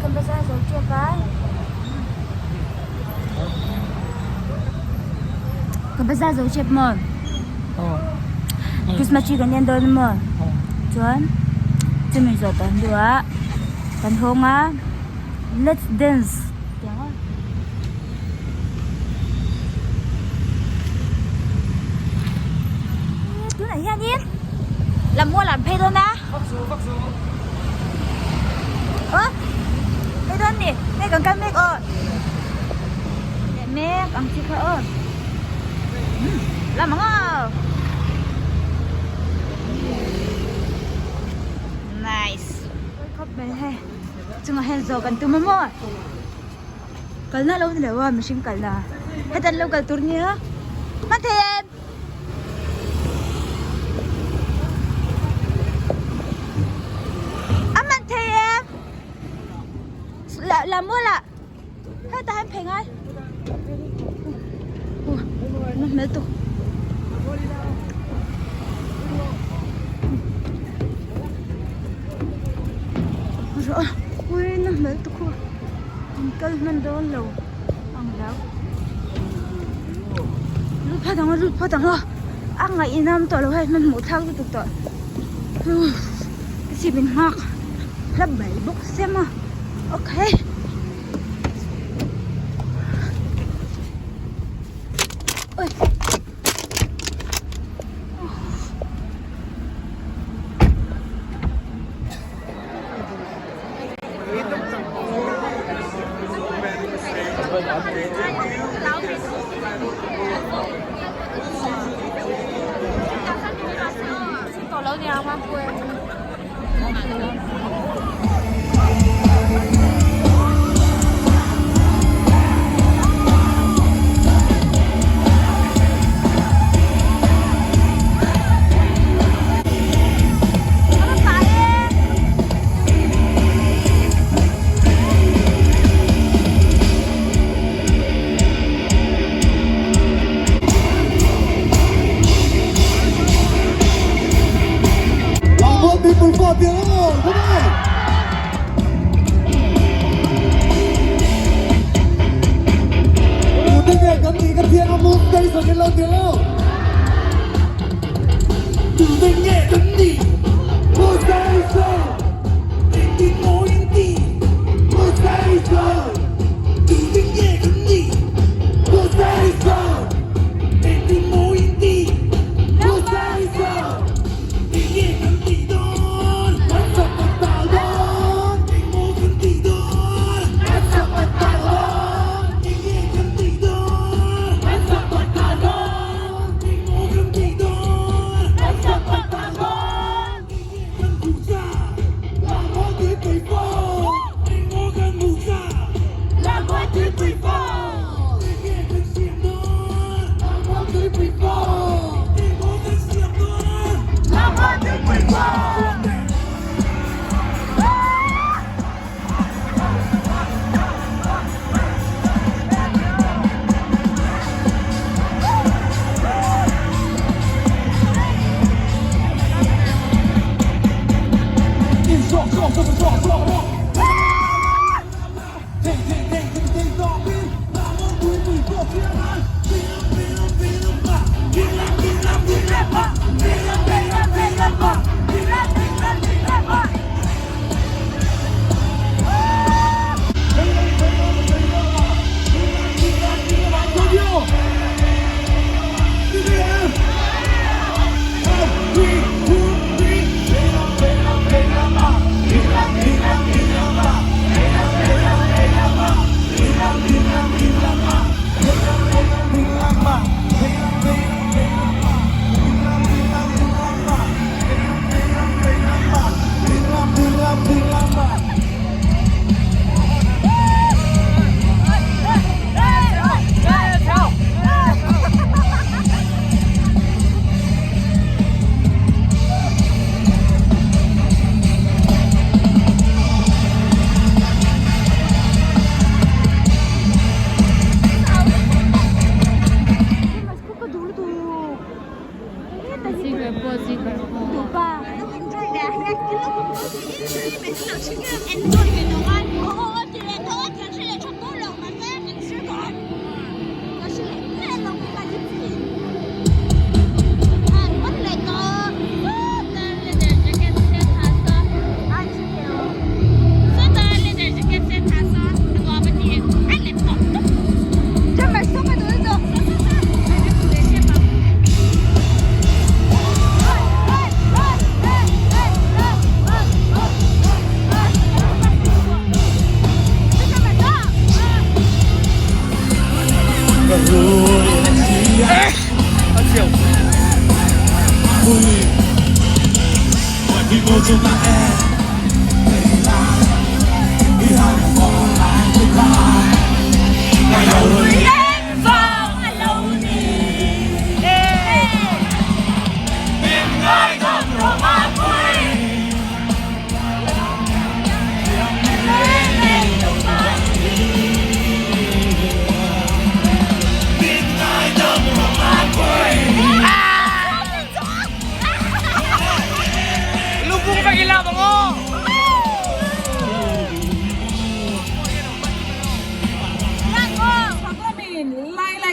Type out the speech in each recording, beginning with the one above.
Kan bazar zo tep a. Kan bazar zo tep maw? Christmas tree kan en dawn maw? Chuan chumi zawh kan duh a kan hawng a let's dance tih ang aw. Tunah hianin lammual an phei dawn a. Ơ phei dawn ni hei kan kal mek aw leh mek ang chi kha aw lam ang aw nice khawp mai hei chungah hian zawh kan tum a maw kalna lo ni lo a mihring kalna heta an lo kal tur nia hman thei em. A man thei em? La la mua la. Hei ta han phei ngai. Nó mệt tu. Rồi, ui nó mệt tu khu. Kal hman dawn lo ang lo. Lut phawt ang a lut phawt ang a a ngaihnam tawh lo hei hmanhmawh thlak lutuk tawh si min nghak hla mai bawk sem a okay. Oi.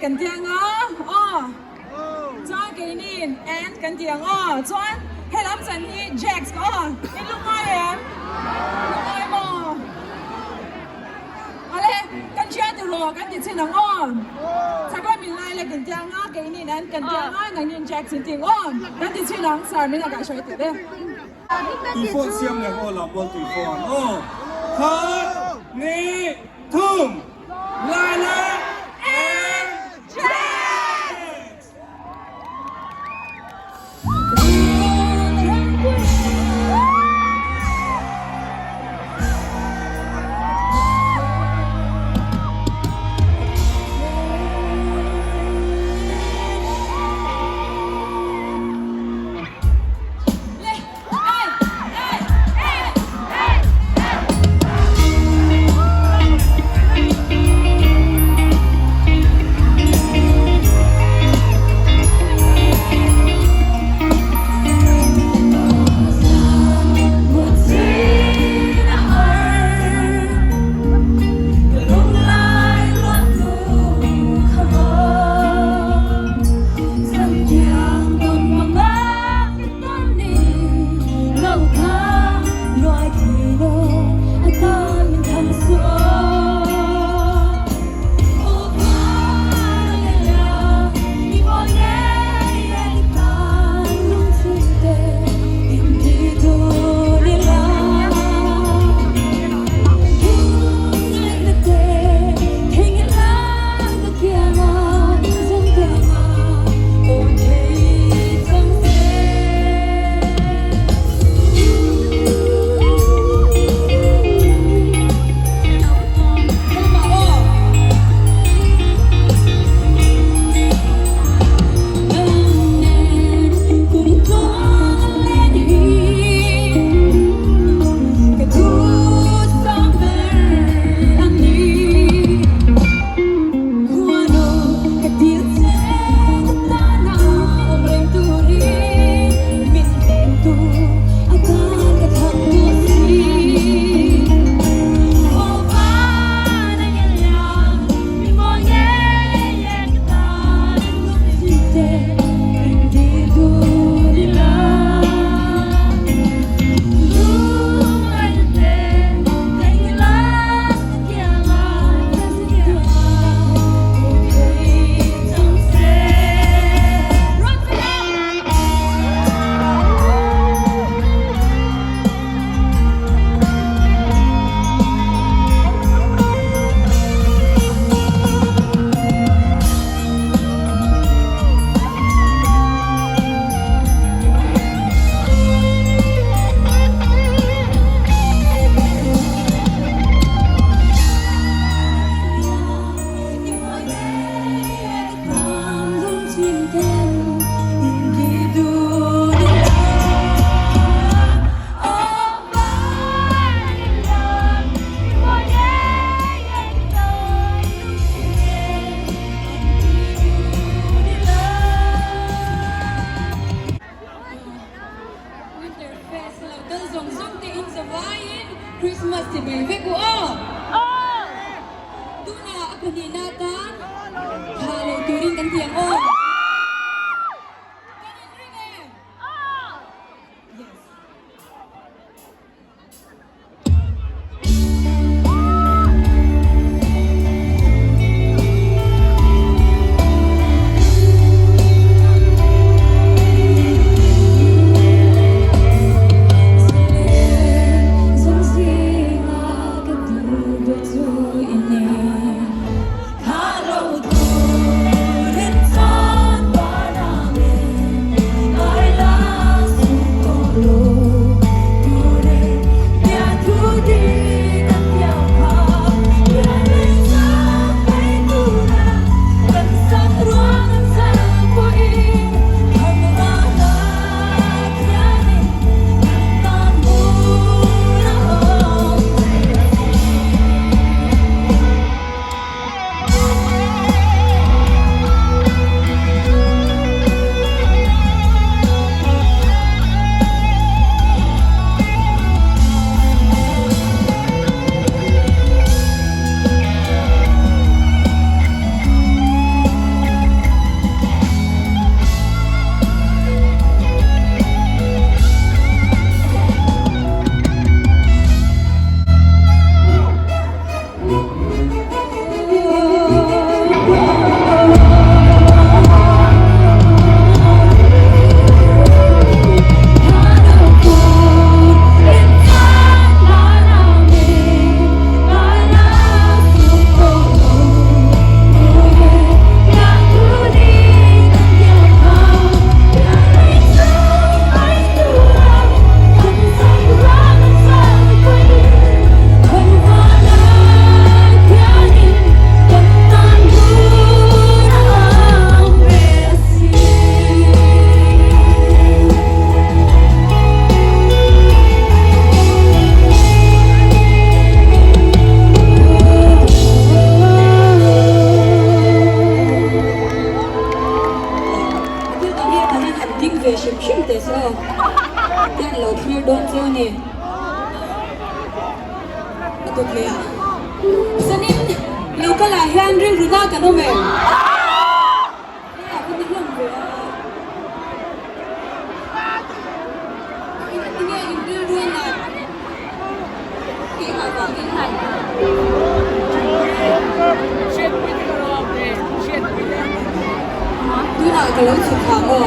kan ti ang a, aw. Chuan keiniin and kan ti ang aw. Chuan helam chan hi Jacks ka aw. In lungngai em? Lungngai maw? Ale, kan hria ti rawh kan ti chin ang aw. Chakawm min lai lek in ti ang a, keiniin and kan ti ang a, nangniin Jacks in ti ang aw. Kan ti chin ang, sir min a kaihhruai tih ve. Tuifawn siam leh aw lam bual tuifawn aw khat ni thum lai leh eng Jax! Winter Fest lo kal zawng zawng te in zavaiin Christmas ti mai vek u aw! Tunah a pahnihna atan thla lo turin kan ti ang aw! Kan inring em? Yes. Zanin local ah hian rilru na kan awm em? He a va ni hlawm ve a. Tinge in rilru a nat? Keimah vangin. Tunah ka lo chhuk thla aw.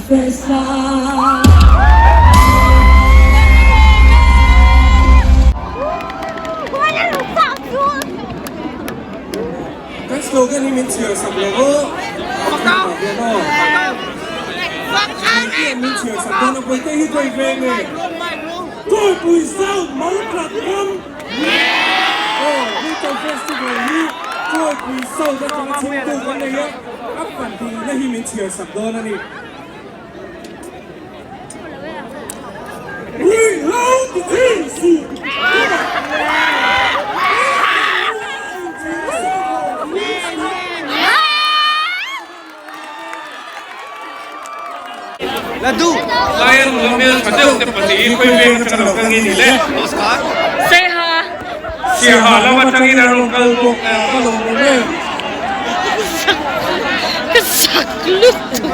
first love. Kan slogan hi min chhiar sak lo aw. Min chhiar sak dawn a pawite hi kawi ve nge. Tuipui South Mautlak ram aw Winter Festival hi Tuipui South atanga chhimtu kan nei a, a pahnihna hi min chhiar sak dawn a ni. Ruihhlo ti thei suh. Lion Lumel tha deuh te pahnihin khawi veng atang lo kal nge ni le? Saiha. Siaha lam atangin a rawn kal bawk a. Ka sak lutuk.